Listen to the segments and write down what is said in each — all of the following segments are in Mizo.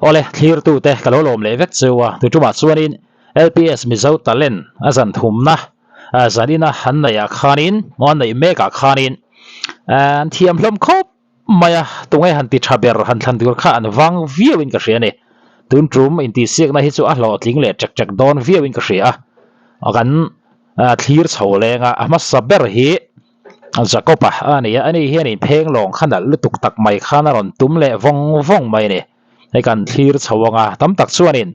Awle, thlirtute ka lo lawm leh vek cheu a, tuṭumah chuanin LPS Mizo Talent a zan thumna zanina an neihah khanin, maw an neih mekah khanin an thiam hlawm khawp mai a, tunge han ti tha ber han thlan tur kha an vang viauin ka hria a ni. Tun tum intihsiakna hi chu a hlawhtling leh ṭek ṭek dawn viauin ka hria a, kan thlir chho leng a, a hmasa ber hi Jacob-a a ni a, ani hianin pheng lawng kha nalh lutuk tak mai khan a rawn tum leh vawng vawng mai a ni. Hei kan thlir chho ang a, tam tak chuanin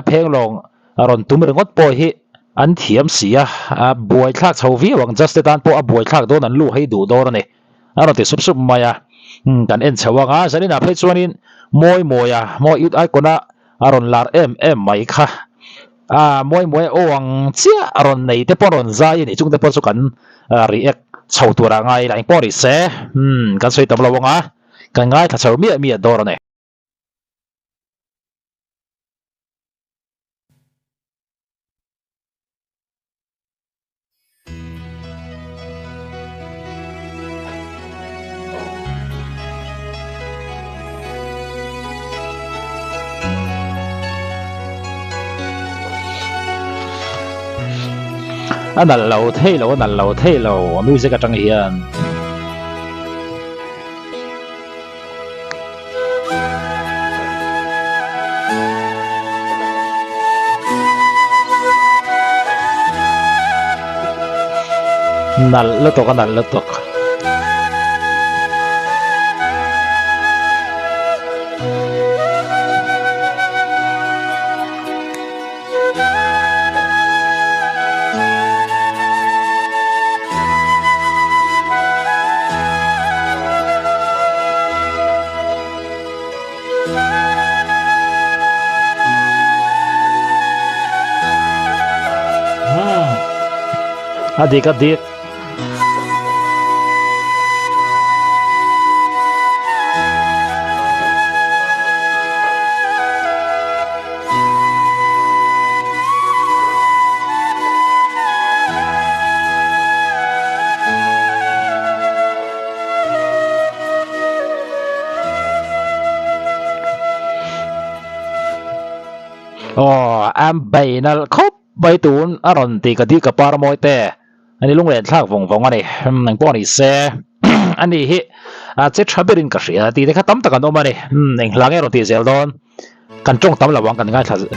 pheng lawng a rawn tum ringawt pawh hi an thiam si a, a buaithlak chho viau ang, Juste tan pawh a buaithlak dawn an luh hei duh dawn a ni. A rawn ti sup sup mai a, kan en chho ang a, zaninah phei chuanin mawi mawi a, mawi youth icon a a rawn lar em em mai kha. A mawi mawi aw ang chiah a rawn nei te pawh rawn zai a nih chung te pawh chu kan react chho tur ah ngai ila engpawh ni se umm kan sawi tam lo ang a kan ngaithla chho miah miah dawr a ni. A nalh lo thei lo a nalh lo thei lo a music atang hian. Nalh lutuk a nalh lutuk. A dik a dik. Aw am bei nalh khawp mai tun a rawn ti ka di ka par mawi te ani lunglen thlak vawng vawng ani engpawh ni se ani hi a che tha berin ka hria tih te kha tam tak an awm ani eng hla nge rawn tih zel dawn kan tawng tam lo ang kan ngaithla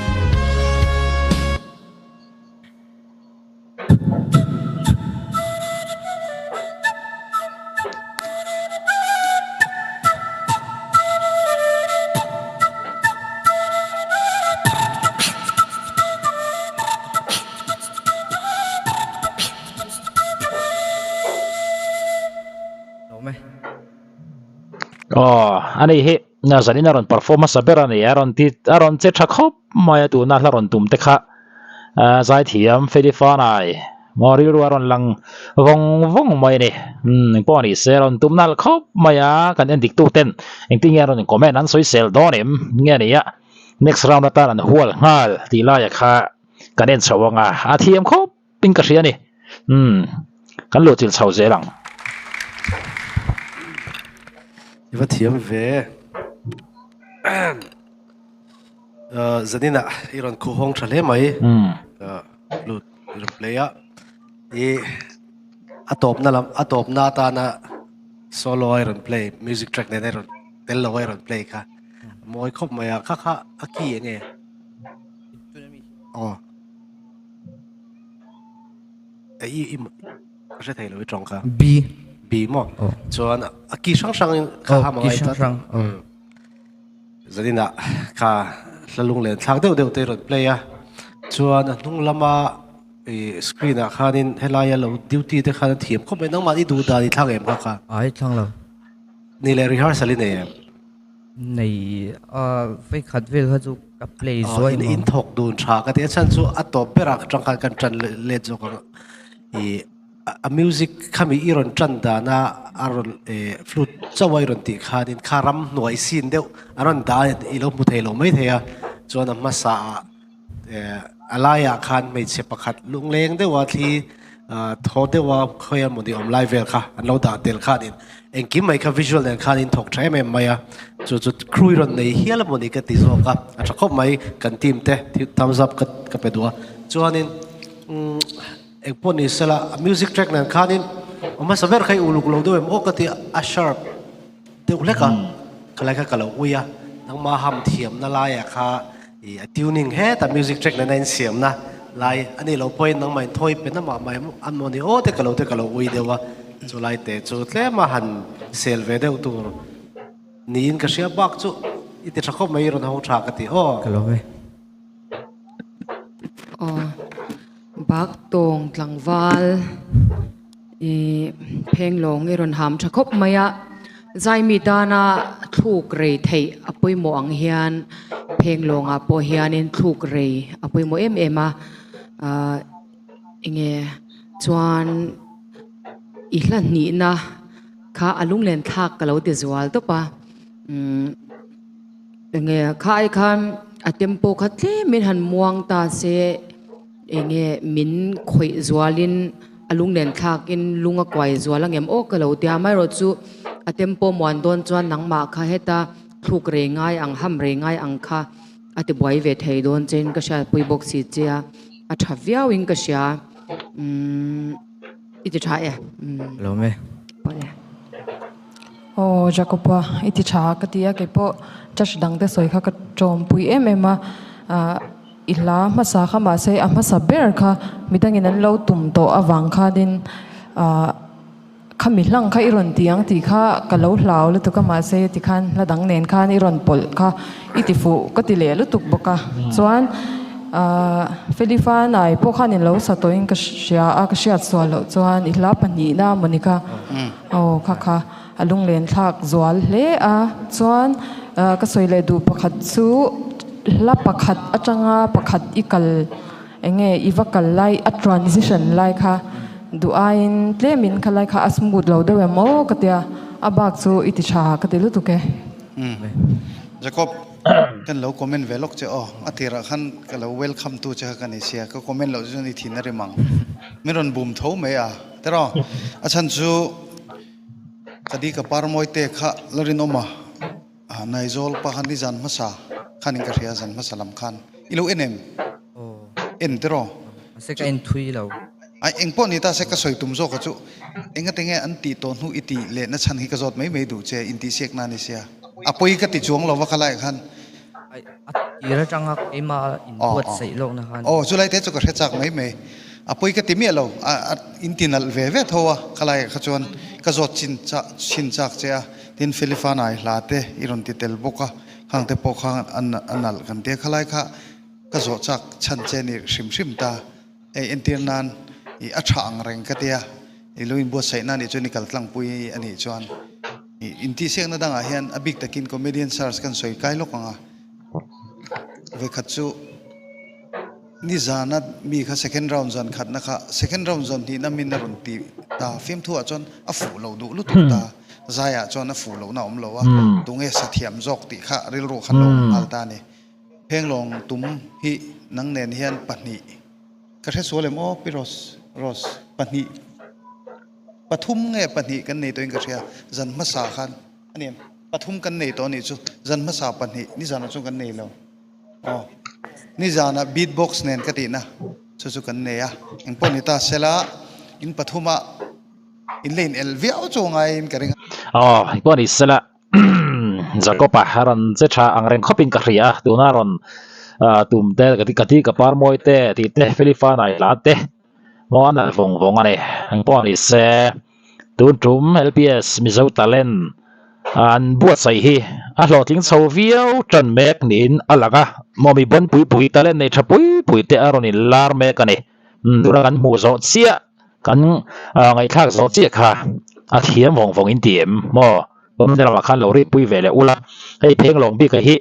Aw ani hi zanin a rawn perform hmasa ber a ni a rawn ti a rawn che tha khawp mai a tuna hla rawn tum te kha ah zaithiam Felifanai maw rilru a rawn lang vawng vawng mai a ni umm engpawh a ni se a rawn tum nalh khawp mai a kan en dik tu ten engtin nge a rawn comment an sawi sel dawn em nge a ni a next round atan an hual nghal tih laia kha kan en chho ang a a thiam khawp in ka hria a ni umm kan luhchilh chho zel ang. I va thiam ve. Zaninah i rawn khuh hawng tha hle mai flute i rawn play a i a tawpna lam a tawpna atana solo a i rawn play music track nena i rawn tel lo a i rawn play kha a mawi khawp mai a kha kha a key enge aw i i ka hre thei lo i tawng kha B B maw chuan a key hrang hrang in kha kha mangai tlat hrang Zaninah kha hla lunglen thlak deuh deuh te rawn play a, chuan a hnung lama ih screen ah khanin helaia lo duty te khan a thiam khawp mai, nangmah i duh dan i thlang em kha kha? Ai thlang lo. Ni leh rehearsal i nei em? Nei a vei khat vel kha chu ka play zuai maw. In thawk dun tha ka ti a chhan chu a tawp berah tang khan kan tan let zawk ang ih. A music khami i rawn tan dana a rawn flute chauh a i rawn tih khanin kha ram hnuai sin deuh a rawn dah a i lo hmu thei lo mai thei a chuan a hmasa ah a laiah khan hmeichhe pakhat lungleng deuha thli thaw deuha khawi emaw ni awm lai vel kha an lo dah tel khanin Engkim mai kha visual nen khan in thawk tha em em mai a, chu chu crew i rawn nei hial emaw ni ka ti zawk a, a tha khawp mai kan team te thumbs up ka ka pe duh a. Chuanin umm engpawh ni sela a music track nen khanin awm hmasa ber kha i uluk lo deuh em aw ka ti a, a sharp deuh hlek a, khalai kha ka lo ui a, nangmah ham thiamna laiah kha Ih a tuning heta music track nena insiamna lai a nih loh pawhin nangmah in thawi pe na mah mai an maw ni aw te ka lo te ka lo ui deuh a, chu lai te chu tlem a han sel ve deuh tur niin ka hria bak chu i ti tha khawp mai i rawn hawng tha ka ti aw. Ka lawm e. Aw bak tawng tlangval. I phenglawng i rawn ham tha khawp mai a, Zaimi tana thluk rei theih a pawimawh ang hian phenglawngah pawh hianin thluk rei a pawimawh em em a, ah enge chuan i hla hnihna kha a lunglen thlak ka lo ti zual tawp a, umm enge kha ai khan a tempo kha tlemin han muang ta se. Enge min khawih zualin a lunglen thlakin lung a kuai zual angem aw ka lo tia amaherawh chu a tempo muan dawn chuan nangmah kha heta thluk rei ngai ang ham rei ngai ang kha a ti buai ve thei dawn chein ka hriatpui bawk si che a a tha viauin ka hria umm i ti tha e umm. Lawm e. Pawle. Aw Jacob-a i ti tha ka ti a keipawh church dangte sawi kha ka tawmpui em em a ah. I hla hmasa kha mahse a hmasa ber kha midangin an lo tum tawh avang khanin ah khami hlang kha i rawn ti ang tih kha ka lo hlau lutuk a mahse tikhan hla dang nen khan i rawn pawlh kha i ti fuh ka ti leh lutuk bawk a chuan ah Felifanai pawh khan in lo sa tawhin ka hria a ka hriat sual loh chuan i hla pahnihna mawni kha aw kha kha a lunglen thlak zual hle a chuan ah ka sawi leh duh pakhat chu Hla pakhat atanga pakhat i kal eng nge i va kal lai a transition lai kha duh aiin tlemin kha lai kha a smooth lo deuh em aw ka tia a bak chu i ti tha ka ti lutuk e. Umm Jacob kan lo comment ve lawk che aw a tirah khan ka lo welcome tu che kha ka ni sia ka comment loh chu ni thin a rim ang min rawn bum tho mai a tiraw a chhan chu ka di ka par mawi te kha la rinawm a. Naizawl pa khan nizan hmasa khan in ka hria zan hmasa lam khan i lo en em? En tiraw? Mahse ka en thui lo. Ai eng pawh ni ta se ka sawi tum zawk a chu engate nge an tih tawh hnu i tih leh na chhan hi ka zawt mai mai duh che intihsiak na ni sia a pawi ka ti chuang lo va kha laiah khan. Ai a tir atanga keimah in buatsaih lawkna khan. Aw chulai te chu ka hre chak mai mai a pawi ka ti miah lo a in ti nalh ve ve tho a khalaiah kha chuan ka zawt chin chhin chak che a. Tin, Felifanai hla te i rawn ti tel bawk a, khang te pawh kha a nalh kan tia. Khalai kha ka zawh chak chhan che ni hrim hrim ta. Hei entir nan i a tha ang reng ka tia, i lo inbuatsaih na nih chuan i kal tlangpui a nih chuan i intihsiakna dangah hian a bik takin comedian search kan sawi kai lawk ang a. Vawikhat chu. Nizana mi kha second round zan khatna kha second round zan hnihna min a rawn ti ta fiamthu ah chuan a fuh lo duh lutuk ta zai ah chuan a fuh lohna a awm lo a tunge sa thiam zawk tih kha rilru khan lo awm nghal ta a ni. Phenglawng tum hi nang nen hian pahnih ka hre sual em aw pi Rose Rose pahnih pathum nge pahnih kan nei tawhin ka hria zan hmasa khan a ni em pathum kan nei tawh a nih chu zan hmasa pahnih nizanah chuan kan nei lo. Aw, nizanah beat box nen ka tihna chu chu kan nei a, engpawh ni ta sela in pathuma in la in el viau chu ngaiin ka ring a. Aw, engpawh ni sela Jacob-a a rawn che tha ang reng khawpin ka hria a, tuna rawn tum te ka ti ka par mawi te tih te Felifanai hla te maw a nalh vawng vawng a ni, engpawh ni se. Tun tum LPS Mizo Talent an buatsaih hi a hlawhtling chho viau tan mek niin a lang a, mawmi bawn pui pui talent nei tha pui pui te a rawn in lar mek a ni. Tuna kan hmuh zawh chiah, kan ngaihthlak zawh chiah kha a thiam vawng vawng in ti em maw? Comment lamah khan lo ri pui ve leh ula, hei phenglawng bik a hi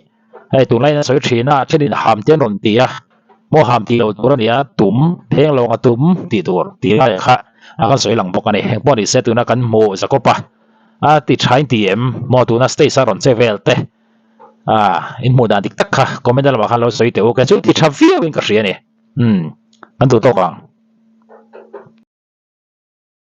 Hei tunlaiin a sawi thin a, thenin ham te an rawn ti a, maw ham tih loh tur a ni a, tum, pheng lawng a tum tih tur tih lai kha a kan sawi lang bawk a ni. Engpawh ni se tuna kan hmuh Jacob a, a ti thain ti em, maw tuna stage a rawn che vel te, ah in hmuh dan dik tak kha comment lamah khan lo sawi teh u, kei chu ti tha viau in ka hria a ni, umm kan duh tawk ang.